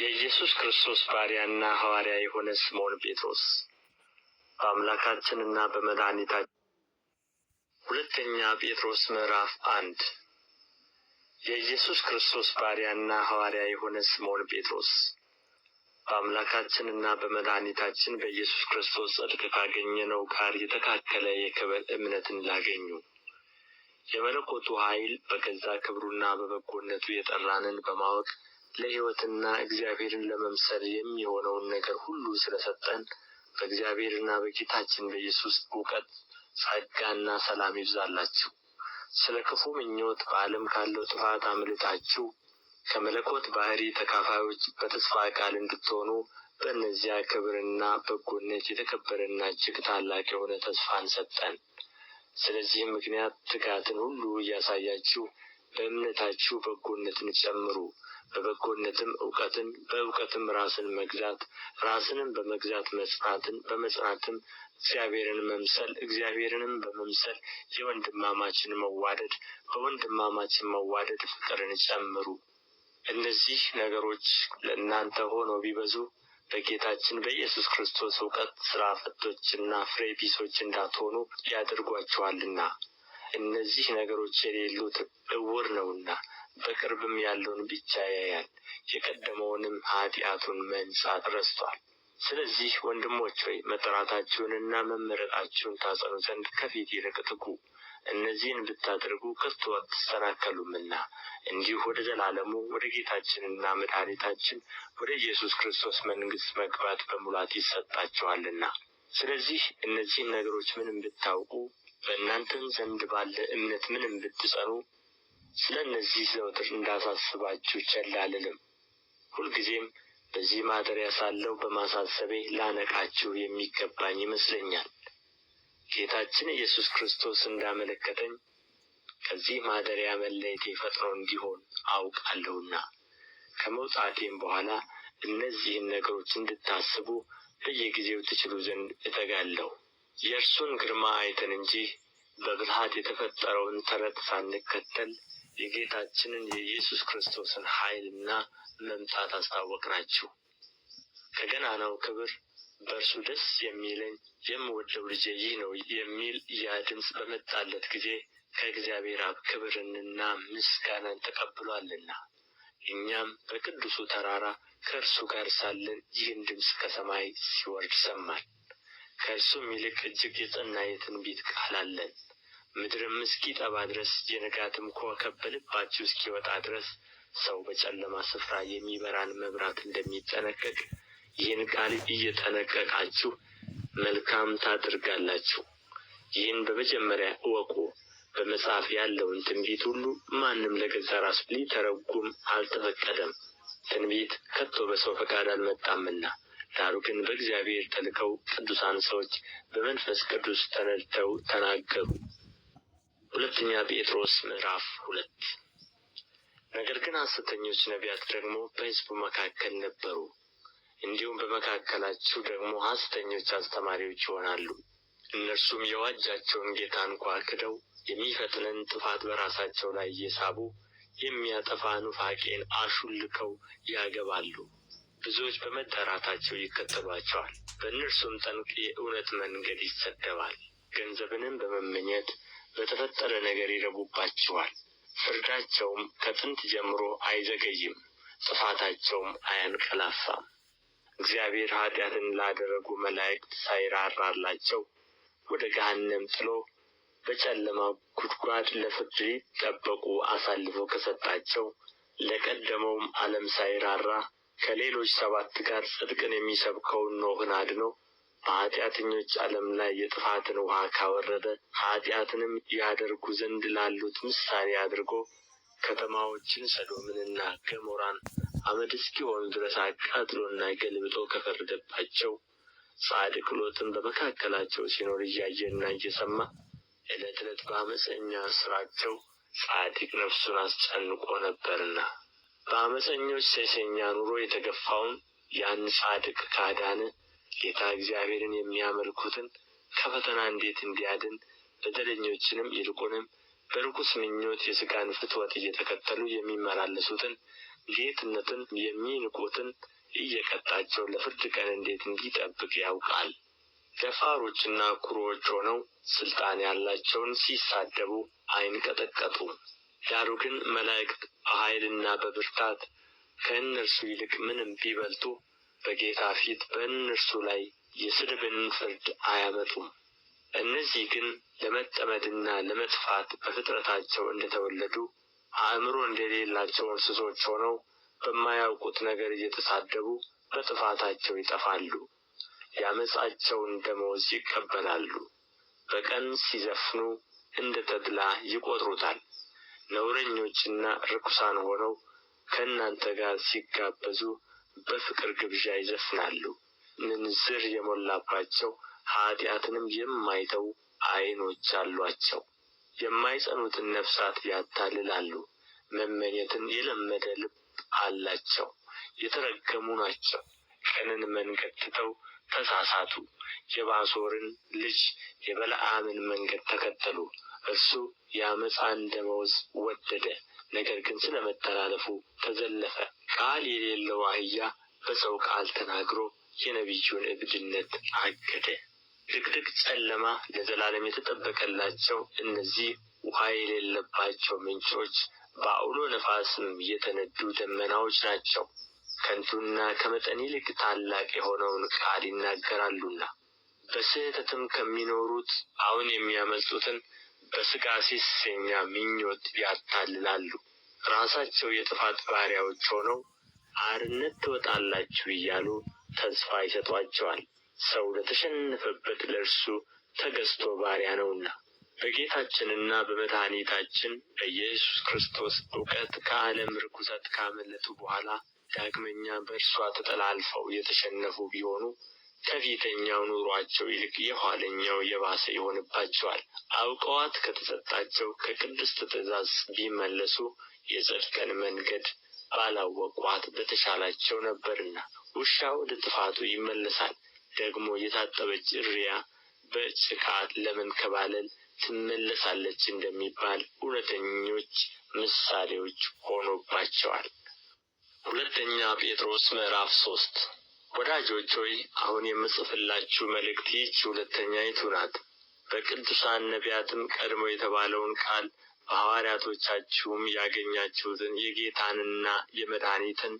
የኢየሱስ ክርስቶስ ባሪያና ሐዋርያ የሆነ ስምዖን ጴጥሮስ፣ በአምላካችንና በመድኃኒታችን። ሁለተኛ ጴጥሮስ ምዕራፍ 1። የኢየሱስ ክርስቶስ ባሪያና ሐዋርያ የሆነ ስምዖን ጴጥሮስ፣ በአምላካችንና በመድኃኒታችን በኢየሱስ ክርስቶስ ጽድቅ ካገኘነው ጋር የተካከለ የክብር እምነትን ላገኙ፣ የመለኮቱ ኃይል በገዛ ክብሩና በበጎነቱ የጠራንን በማወቅ ለሕይወትና እግዚአብሔርን ለመምሰል የሚሆነውን ነገር ሁሉ ስለ ሰጠን፣ በእግዚአብሔርና በጌታችን በኢየሱስ እውቀት ጸጋና ሰላም ይብዛላችሁ። ስለ ክፉ ምኞት በዓለም ካለው ጥፋት አምልጣችሁ ከመለኮት ባሕርይ ተካፋዮች በተስፋ ቃል እንድትሆኑ በእነዚያ ክብርና በጎነት የተከበረና እጅግ ታላቅ የሆነ ተስፋን ሰጠን። ስለዚህም ምክንያት ትጋትን ሁሉ እያሳያችሁ በእምነታችሁ በጎነትን ጨምሩ፣ በበጎነትም እውቀትን፣ በእውቀትም ራስን መግዛት፣ ራስንም በመግዛት መጽናትን፣ በመጽናትም እግዚአብሔርን መምሰል፣ እግዚአብሔርንም በመምሰል የወንድማማችን መዋደድ፣ በወንድማማችን መዋደድ ፍቅርን ጨምሩ። እነዚህ ነገሮች ለእናንተ ሆነው ቢበዙ በጌታችን በኢየሱስ ክርስቶስ እውቀት ሥራ ፈቶችና ፍሬ ቢሶች እንዳትሆኑ ያደርጓችኋልና። እነዚህ ነገሮች የሌሉት ዕውር ነውና በቅርብም ያለውን ብቻ ያያል፣ የቀደመውንም ኃጢአቱን መንጻት ረስቶአል። ስለዚህ ወንድሞች ሆይ፣ መጠራታችሁንና መመረጣችሁን ታጸኑ ዘንድ ከፊት ይልቅ ትጉ። እነዚህን ብታደርጉ ከቶ አትሰናከሉምና፣ እንዲሁ ወደ ዘላለሙ ወደ ጌታችንና መድኃኒታችን ወደ ኢየሱስ ክርስቶስ መንግሥት መግባት በሙላት ይሰጣችኋልና። ስለዚህ እነዚህን ነገሮች ምንም ብታውቁ፣ በእናንተም ዘንድ ባለ እምነት ምንም ብትጸኑ፣ ስለ እነዚህ ዘወትር እንዳሳስባችሁ ቸል አልልም። ሁልጊዜም በዚህ ማደሪያ ሳለሁ በማሳሰቤ ላነቃችሁ የሚገባኝ ይመስለኛል። ጌታችን ኢየሱስ ክርስቶስ እንዳመለከተኝ ከዚህ ማደሪያ መለየቴ ፈጥኖ እንዲሆን አውቃለሁና፣ ከመውጣቴም በኋላ እነዚህን ነገሮች እንድታስቡ በየጊዜው ትችሉ ዘንድ እተጋለሁ። የእርሱን ግርማ አይተን እንጂ በብልሃት የተፈጠረውን ተረት ሳንከተል የጌታችንን የኢየሱስ ክርስቶስን ኃይልና መምጣት አስታወቅናችሁ። ከገናናው ክብር በእርሱ ደስ የሚለኝ የምወደው ልጄ ይህ ነው የሚል ያ ድምፅ በመጣለት ጊዜ ከእግዚአብሔር አብ ክብርንና ምስጋናን ተቀብሎአልና፣ እኛም በቅዱሱ ተራራ ከእርሱ ጋር ሳለን ይህን ድምፅ ከሰማይ ሲወርድ ሰማን። ከእርሱም ይልቅ እጅግ የጸና የትንቢት ቃል አለን። ምድርም እስኪጠባ ድረስ፣ የንጋትም ኮከብ በልባችሁ እስኪወጣ ድረስ፣ ሰው በጨለማ ስፍራ የሚበራን መብራት እንደሚጠነቀቅ ይህን ቃል እየጠነቀቃችሁ መልካም ታደርጋላችሁ። ይህን በመጀመሪያ እወቁ። በመጽሐፍ ያለውን ትንቢት ሁሉ ማንም ለገዛ ራሱ ሊተረጉም አልተፈቀደም። ትንቢት ከቶ በሰው ፈቃድ አልመጣምና፣ ዳሩ ግን በእግዚአብሔር ተልከው ቅዱሳን ሰዎች በመንፈስ ቅዱስ ተነድተው ተናገሩ። ሁለተኛ ጴጥሮስ ምዕራፍ 2። ነገር ግን ሐሰተኞች ነቢያት ደግሞ በሕዝቡ መካከል ነበሩ። እንዲሁም በመካከላችሁ ደግሞ ሐሰተኞች አስተማሪዎች ይሆናሉ። እነርሱም የዋጃቸውን ጌታ እንኳ ክደው የሚፈጥንን ጥፋት በራሳቸው ላይ እየሳቡ የሚያጠፋ ኑፋቄን አሹልከው ያገባሉ። ብዙዎች በመጠራታቸው ይከተሏቸዋል። በእነርሱም ጠንቅ የእውነት መንገድ ይሰደባል። ገንዘብንም በመመኘት በተፈጠረ ነገር ይረቡባችኋል። ፍርዳቸውም ከጥንት ጀምሮ አይዘገይም፣ ጥፋታቸውም አያንቀላፋም። እግዚአብሔር ኃጢአትን ላደረጉ መላእክት ሳይራራላቸው ወደ ገሃነም ጥሎ በጨለማ ጉድጓድ ለፍርድ ሊጠበቁ አሳልፎ ከሰጣቸው፣ ለቀደመውም ዓለም ሳይራራ ከሌሎች ሰባት ጋር ጽድቅን የሚሰብከውን ኖኅን አድኖ በኃጢአተኞች ዓለም ላይ የጥፋትን ውኃ ካወረደ፣ ኃጢአትንም ያደርጉ ዘንድ ላሉት ምሳሌ አድርጎ ከተማዎችን ሰዶምንና ገሞራን አመድ እስኪሆኑ ድረስ አቃጥሎና ገልብጦ ከፈረደባቸው፣ ጻድቅ ሎጥም በመካከላቸው ሲኖር እያየና እየሰማ ዕለት ዕለት በዓመፀኛ ሥራቸው ጻድቅ ነፍሱን አስጨንቆ ነበርና፣ በዓመፀኞች ሴሰኛ ኑሮ የተገፋውን ያን ጻድቅ ካዳነ፣ ጌታ እግዚአብሔርን የሚያመልኩትን ከፈተና እንዴት እንዲያድን፣ በደለኞችንም ይልቁንም በርኩስ ምኞት የሥጋን ፍትወት እየተከተሉ የሚመላለሱትን ጌትነትን የሚንቁትን እየቀጣቸው ለፍርድ ቀን እንዴት እንዲጠብቅ ያውቃል። ደፋሮችና ኩሩዎች ሆነው ሥልጣን ያላቸውን ሲሳደቡ አይንቀጠቀጡም። ዳሩ ግን መላእክት በኃይልና በብርታት ከእነርሱ ይልቅ ምንም ቢበልጡ በጌታ ፊት በእነርሱ ላይ የስድብን ፍርድ አያመጡም። እነዚህ ግን ለመጠመድና ለመጥፋት በፍጥረታቸው እንደተወለዱ አእምሮ እንደሌላቸው እንስሶች ሆነው በማያውቁት ነገር እየተሳደቡ በጥፋታቸው ይጠፋሉ። የዓመፃቸውን ደመወዝ ይቀበላሉ። በቀን ሲዘፍኑ እንደ ተድላ ይቈጥሩታል። ነውረኞችና ርኩሳን ሆነው ከእናንተ ጋር ሲጋበዙ በፍቅር ግብዣ ይዘፍናሉ። ምንዝር የሞላባቸው ኃጢአትንም የማይተዉ ዓይኖች አሉአቸው። የማይጸኑትን ነፍሳት ያታልላሉ። መመኘትን የለመደ ልብ አላቸው። የተረገሙ ናቸው። ቅንን መንገድ ትተው ተሳሳቱ። የባሶርን ልጅ የበለዓምን መንገድ ተከተሉ። እርሱ የዓመፃን ደመወዝ ወደደ፣ ነገር ግን ስለ መተላለፉ ተዘለፈ። ቃል የሌለው አህያ በሰው ቃል ተናግሮ የነቢዩን እብድነት አገደ። ድቅድቅ ጨለማ ለዘላለም የተጠበቀላቸው እነዚህ ውኃ የሌለባቸው ምንጮች በዐውሎ ነፋስም የተነዱ ደመናዎች ናቸው። ከንቱና ከመጠን ይልቅ ታላቅ የሆነውን ቃል ይናገራሉና በስሕተትም ከሚኖሩት አሁን የሚያመልጡትን በሥጋ ሴሰኛ ምኞት ያታልላሉ። ራሳቸው የጥፋት ባሪያዎች ሆነው አርነት ትወጣላችሁ እያሉ ተስፋ ይሰጧቸዋል። ሰው ለተሸነፈበት ለእርሱ ተገዝቶ ባሪያ ነውና። በጌታችንና በመድኃኒታችን በኢየሱስ ክርስቶስ እውቀት ከዓለም ርኵሰት ካመለጡ በኋላ ዳግመኛ በእርሷ ተጠላልፈው የተሸነፉ ቢሆኑ ከፊተኛው ኑሮአቸው ይልቅ የኋለኛው የባሰ ይሆንባቸዋል። አውቀዋት ከተሰጣቸው ከቅድስት ትእዛዝ ቢመለሱ የጽድቅን መንገድ ባላወቋት በተሻላቸው ነበርና። ውሻ ወደ ጥፋቱ ይመለሳል፣ ደግሞ የታጠበች እሪያ በጭቃ ለመንከባለል ትመለሳለች እንደሚባል እውነተኞች ምሳሌዎች ሆኖባቸዋል። ሁለተኛ ጴጥሮስ ምዕራፍ 3። ወዳጆች ሆይ፣ አሁን የምጽፍላችሁ መልእክት ይህች ሁለተኛይቱ ናት። በቅዱሳን ነቢያትም ቀድሞ የተባለውን ቃል በሐዋርያቶቻችሁም ያገኛችሁትን የጌታንና የመድኃኒትን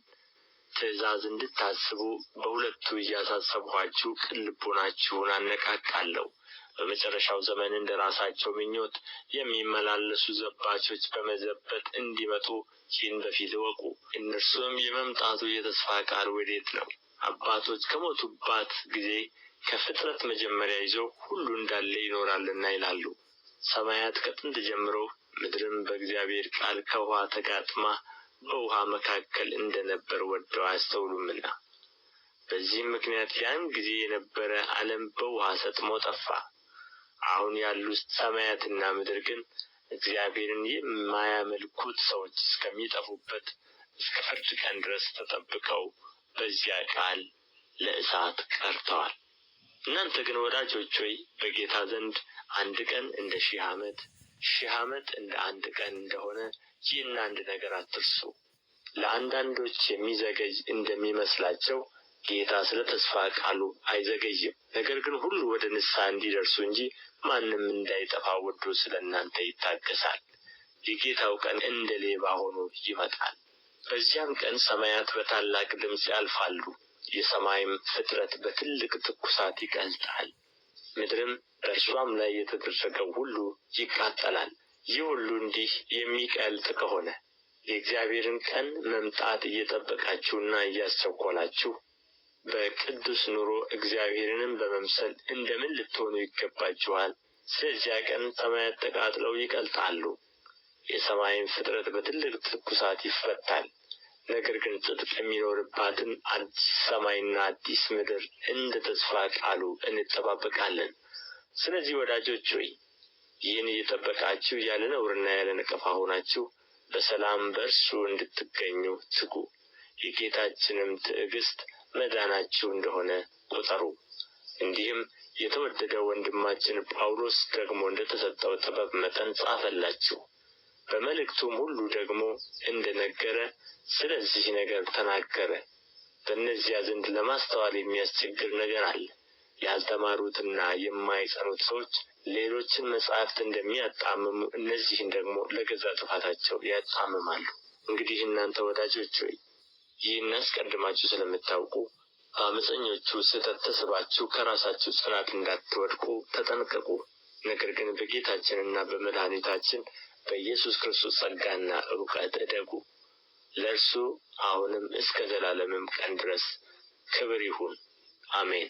ትእዛዝ እንድታስቡ በሁለቱ እያሳሰብኋችሁ ቅን ልቦናችሁን አነቃቃለሁ። በመጨረሻው ዘመን እንደ ራሳቸው ምኞት የሚመላለሱ ዘባቾች በመዘበት እንዲመጡ ይህን በፊት እወቁ። እነርሱም የመምጣቱ የተስፋ ቃል ወዴት ነው? አባቶች ከሞቱባት ጊዜ ከፍጥረት መጀመሪያ ይዞ ሁሉ እንዳለ ይኖራልና ይላሉ። ሰማያት ከጥንት ጀምሮ ምድርም በእግዚአብሔር ቃል ከውኃ ተጋጥማ በውኃ መካከል እንደነበር ወደው አያስተውሉምና። በዚህም ምክንያት ያን ጊዜ የነበረ ዓለም በውኃ ሰጥሞ ጠፋ። አሁን ያሉ ሰማያትና ምድር ግን እግዚአብሔርን የማያመልኩት ሰዎች እስከሚጠፉበት እስከ ፍርድ ቀን ድረስ ተጠብቀው በዚያ ቃል ለእሳት ቀርተዋል። እናንተ ግን ወዳጆች ሆይ፣ በጌታ ዘንድ አንድ ቀን እንደ 1000 ዓመት፣ 1000 ዓመት እንደ አንድ ቀን እንደሆነ ይህን አንድ ነገር አትርሱ። ለአንዳንዶች የሚዘገይ እንደሚመስላቸው ጌታ ስለ ተስፋ ቃሉ አይዘገይም። ነገር ግን ሁሉ ወደ ንስሐ እንዲደርሱ እንጂ ማንም እንዳይጠፋ ወዶ ስለ እናንተ ይታገሳል። የጌታው ቀን እንደ ሌባ ሆኖ ይመጣል። በዚያም ቀን ሰማያት በታላቅ ድምፅ ያልፋሉ፣ የሰማይም ፍጥረት በትልቅ ትኩሳት ይቀልጣል፣ ምድርም በእርሷም ላይ የተደረገው ሁሉ ይቃጠላል። ይህ ሁሉ እንዲህ የሚቀልጥ ከሆነ የእግዚአብሔርን ቀን መምጣት እየጠበቃችሁና እያስቸኰላችሁ በቅዱስ ኑሮ እግዚአብሔርንም በመምሰል እንደምን ልትሆኑ ይገባችኋል? ስለዚያ ቀን ሰማያት ተቃጥለው ይቀልጣሉ፣ የሰማይም ፍጥረት በትልቅ ትኩሳት ይፈታል። ነገር ግን ጽድቅ የሚኖርባትን አዲስ ሰማይና አዲስ ምድር እንደ ተስፋ ቃሉ እንጠባበቃለን። ስለዚህ ወዳጆች ሆይ፣ ይህን እየጠበቃችሁ ያለ ነውርና ያለ ነቀፋ ሆናችሁ በሰላም በእርሱ እንድትገኙ ትጉ። የጌታችንም ትዕግስት መዳናችሁ እንደሆነ ቁጠሩ። እንዲህም የተወደደ ወንድማችን ጳውሎስ ደግሞ እንደ ተሰጠው ጥበብ መጠን ጻፈላችሁ። በመልእክቱም ሁሉ ደግሞ እንደ ነገረ ስለዚህ ነገር ተናገረ። በእነዚያ ዘንድ ለማስተዋል የሚያስቸግር ነገር አለ። ያልተማሩትና የማይጸኑት ሰዎች ሌሎችን መጻሕፍት እንደሚያጣምሙ እነዚህን ደግሞ ለገዛ ጥፋታቸው ያጣምማሉ። እንግዲህ እናንተ ወዳጆች ሆይ፣ ይህን አስቀድማችሁ ስለምታውቁ በዓመፀኞቹ ስህተት ተስባችሁ ከራሳችሁ ጽናት እንዳትወድቁ ተጠንቀቁ። ነገር ግን በጌታችንና በመድኃኒታችን በኢየሱስ ክርስቶስ ጸጋና እውቀት እደጉ። ለእርሱ አሁንም እስከ ዘላለምም ቀን ድረስ ክብር ይሁን፣ አሜን።